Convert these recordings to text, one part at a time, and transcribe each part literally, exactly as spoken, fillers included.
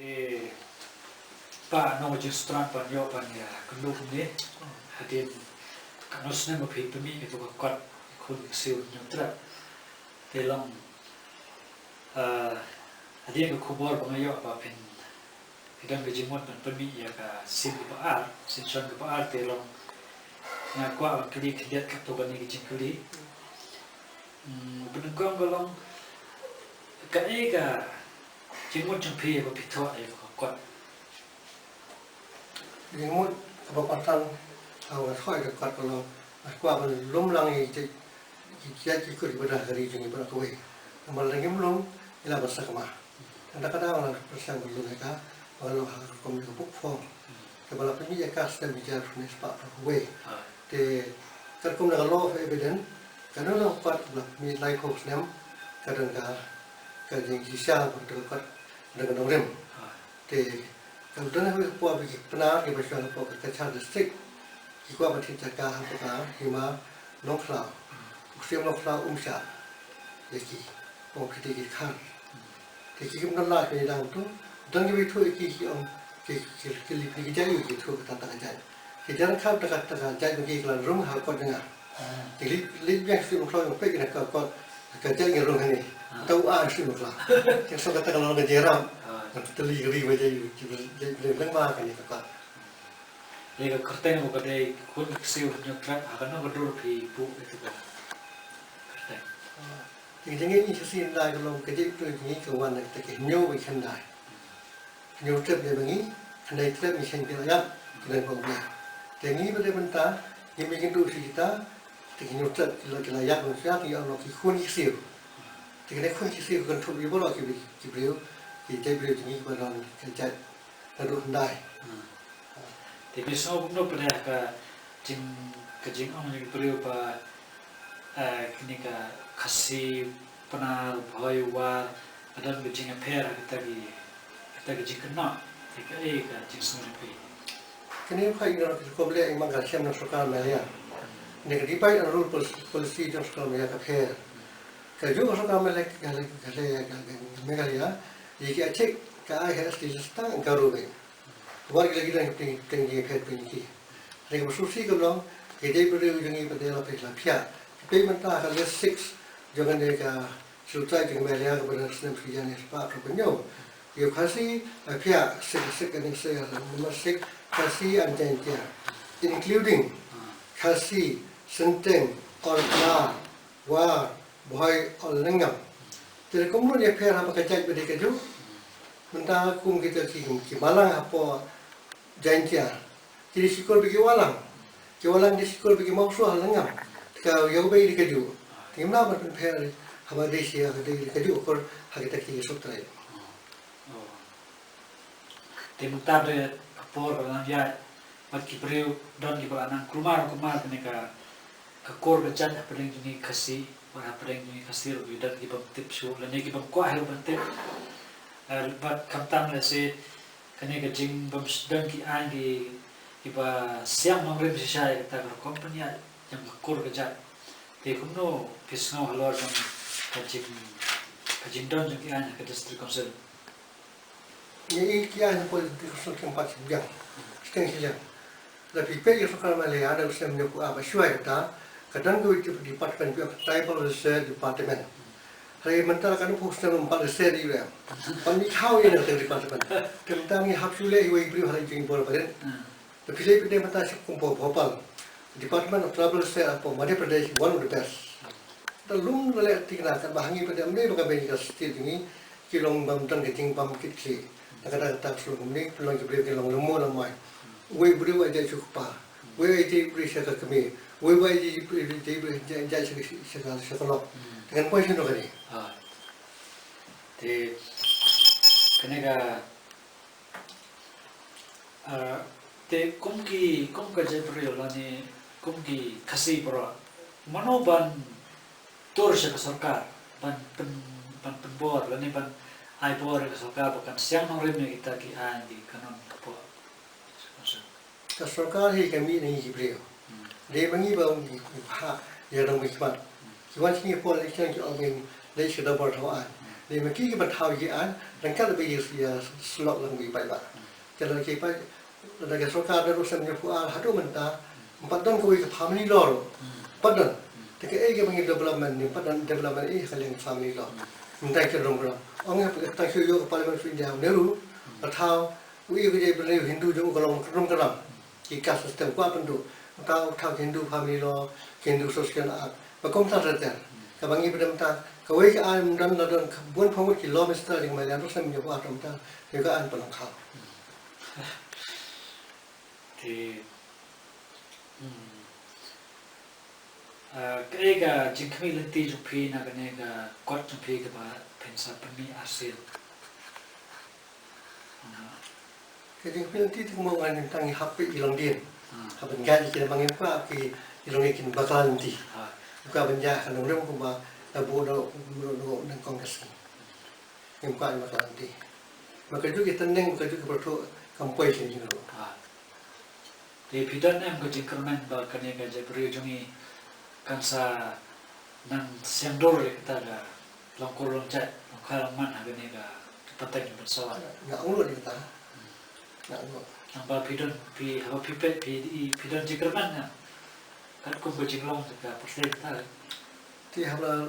Te ba nong jingstran ban ïoh ban ïa kynduh ne hadien katno snem ba phi pynmih ïa ka kot Khun Ksiew Hynñiewtrep. Te long, ah, hadien ka khubor ba nga ïoh ba phin, phi don ka jingmut ban pynmih ïa ka sien kaba ar, sien shon kaba ar, te long nga kwah ban kylli khyndiat katto katne ki jingkylli. Hmm, ba nyngkong ka long kaei ka jingmut jong phi ba phi thoh ïa ka kot? Jingmut kaba kongsan haba nga thoh ïa ka kot ka long nga kwah ban lum lang ïa ki, ki jait ki kur kiba don ha ka ri jong ngi baroh kawei. Namar lada ngim lum ngi lah ban sakma. Tang da kata nga la pyrshang ban lum ïa ka, ba nga long ha ka rukom ïa ka book form kaba la pynmih ïa ka snem hajar hynriew spah phraphew wei. Te katkum na ka law of evidence, kano kano ka kot kaba la pynmih laiphew snem ka don ka, ka jingshisha bad ka kot ka don ka nongrim. Te ka don ha kawei ka por ba ki Pnar kiba shuwa hapoh ka Cachar District ki kwah ban thied jaka hapoh ka Hima Nongkhlaw, u Ksiew Nongkhlaw um shah ïa ki, ong ki dei ki Khar. Te ki kim don lad ki dang tu, don kiba ïathuh ïa ki, ki ong ki, ki, ki lip ki jait, ki ïathuh kata kata ka jait. Ki jan kham kata kata ka jait ba ki la rung ha kot jong nga. Te leit, leit biang sha Ksiew Nongkhlaw, ong peit kane ka kot, ka jait ngi rung hangne. Te u ai Ksiew Nongkhlaw. Te shu kata ka long ka jingïarap. Nga pynthylli ka ri ba jait, jait, jait, jait lyngba kane ka kot. Lei ka kyrteng ba ka dei Khun Ksiew Hynñiewtrep, ha kano ka dur phi buh ïa ka kyrteng? Te ka jingngeit ngi shisien da ka long ka jait briew jong ngi ka wan na kita ki hynñiew bad ki khyndai. Hynñiew trep dei ma ngi, khyndai trep ngi shane ki la ïap, ki don bad u Blei. Te ngi ba dei bynta, ngi ba ïakynduh sha kita, te ki hynñiew trep ki la, ki la ïap, ki la ïap, ki la long ki khun ki ksiew. Te kane khun ki ksiew ka kynthup ïa baroh ki, ki briew, ki jait briew jong ngi kiba don ka jait naduh hyndai. Hmm. Te phi sngew kumno pat ïa ka jing, ka jingong jong ki briew ba, eh, kine ka Khasi, Pnar, Bhoi, War, ka don ka jingïapher ha kita ki, kita ki jingkynnoh, te kaei ka jingsngew jong phi? Kane ka ïa ka rukom leh imang ka shem na sorkar Meghalaya. Kane ka divide and rule pol-, policy jong sorkar Meghalaya ka pher. Kajuh ka sorkar Meghalaya, ka, ka, ka, ka Meghalaya, ïa ki atik ka ai ha S T list tang Garo beit. Wat ki la ki dang pynting, pynting ki phet pynting ki. Hynrei kaba sngewsih ka long, ki dei briew jong ngi pat de la peit la phiah. Ki peit mynta ha ka list six jong kane ka Scheduled Tribe jong ka Meghalaya kaba don ha snem shi hajar spah phraphew hynñiew. Ïa u Khasi la phiah six, six, kane ka six, number six, Khasi and Jaintia, including Khasi, Synteng, Orkla, War, Bhoi, Lengam. Te kumno ïapher haba ka jait ba dei kajuh? Mynta kum kita ki, ki Malang hapoh Jaintia, ki dei shikor bad ki Walang. Ki Walang dei shikor bad ki Mawswa ha Lengam. Te ka ïa u bei dei kajuh. Te ngim lah ban pynpher haba dei shi ha ka dei kajuh akor ha kita ki sub-tribe. Oh. Te mynta de ka por ka la nang ïaid, bad ki briew don kiba la nang kulmar kulmar kane ka, ka kur ka jait hapdeng jong ngi Khasi, bad hapdeng jong ngi Khasi ruh ki don ki bym tip shuh lane ki bym kwah hi ruh ban tip. Eh, bad khamtam lehse kane ka jingbym don ki aiñ ki, kiba siang nongrim shisha ïa kata ka rukom pynïaid jong ka kur ka jait. Te kumno phi sngew halor jong ka jing, ka jingdon jong ki aiñ ha ka District Council? Ngi i ki aiñ hapoh District Council kim pat shim biang, shiteng shiliang. Lada phi peit ïa ka sorkar Meghalaya na u snem hynñiewphew ar bad shuwa ïa kata, ka don kawei ka department ba ong ka Tribal Welfare Department. Hynrei mynta katno phew snem ym pat welfare ïa u em. Pat mih thaw ïa kane ka department. Te mynta ngi hap shu leh iwei i briew ha la jong i bor barit. Lada phi leit phi dei mynta sha kum hapoh Bhopal, Department of Tribal Welfare hapoh Madhya Pradesh, one of the best. Lada lum la leh thikna, katba ha ngi pat de ym dei ba ka bei ka state jong ngi, ki long bym don ka jingbam kit khlieh. Na kata kata ka shlur kumne, ki long ki briew ki long lyngngoh lyngngoh. Uwei u briew ai jait sha u kpa, uwei ai jait briew sha ka kmie, uwei ai jait briew, jait briew, jait, jait sha ka, sha ka, sha ka lok. Te kan poi shano kane? Ah. Te kane ka, ah, te kum ki, kum ka jaitbynriew lane kum ki Khasi baroh, mano ban tur sha ka sorkar ban pyn, ban pynbor lane ban ai bor ïa ka sorkar ba kan siang nongrim ïa kita ki aiñ ki kanon hapoh. Ka sorkar hi ka mih na ngi ki briew. Hmm. Dei ma ngi ba ngi, ngi phah ïa ka nongmihkhmat. Hmm. Ki wan sha ngi por election ki ong ba leit sha ka dorbar thaw aiñ. Lei ma ki kiba thaw ki aiñ, ryngkat ba ki ïa syllok lang ba ki paidbah. Te lada ki paid, lada ka sorkar da ruh snem hynñiewphew ar haduh mynta, ym pat don kawei ka family law ruh. Ym pat don. Te kaei kaba ngi development, ym pat don development ei ha ka liang family law. Mynta ki rum rum. Ong ïa ka tang shu ïoh ka Parliament of India u Nehru, ba thaw, u ïoh ka jaitbynriew Hindu jong u ka long rum ka ram. Ki caste system kwah pynduh. Mynta u thaw ki Hindu family law, ki Hindu Succession Act. Ba kumta ter ter. Kaba ngi ba dang mynta, kawei ka aiñ ym don la don ka bun pynmut ki law minister jong Mawlai ruh snem hynñiewphew ar mynta, ïoh ka aiñ pynlong khaw. Te, hmm. Ah, kaei ka jingkhmih lynti jong phi na kane ka kot jong phi kaba phin sa pynmih arsien? Ka jingkhmih lynti te kumno ngan tang hap peit ki longdien. Hmm. Hap ban ïa ki, namar ngim kwah ki, ki longdien kin bakla lynti. Ah. Ngim kwah ban ïa ka nongrim kumba la buh da u nyngkong ka sngi. Ngim kwah ban bakla lynti. Ba kajuh ki tnat, ba kajuh ki pyrthei kam poi sha jingim. Ah. Te phi don em ka jingkyrmen ba kane ka jaitbynriew jong ngi kan sa nang sngewdur ïa kata ka long kur long jait, long kha long man ha kane ka pateng ban sawa? Nga ong lut ïa kata. Nga ong lut. Nangba phi don, phi, haba phi peit phi, phi don jingkyrmen em? Katkum ka jinglong ka pyrthei kata. Te haba,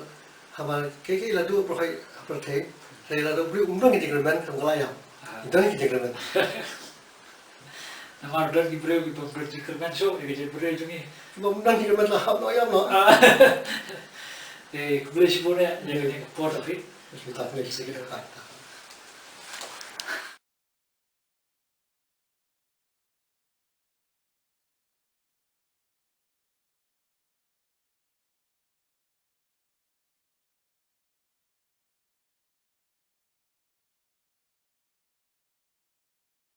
haba kaei kaei la duh pyrthei, pyrthei, haba la duh briew ym don ki jingkyrmen kam ka la ïap. Ah. Don ki jingkyrmen. Namar don ki briew kiba ym don jingkyrmen shuh ïa ka jaitbynriew jong ngi. Kiba ym don jingkyrmen la hap noh ïap noh. Ah. Eh, khublei shibun ïa kane ka por, David. Khublei shibun.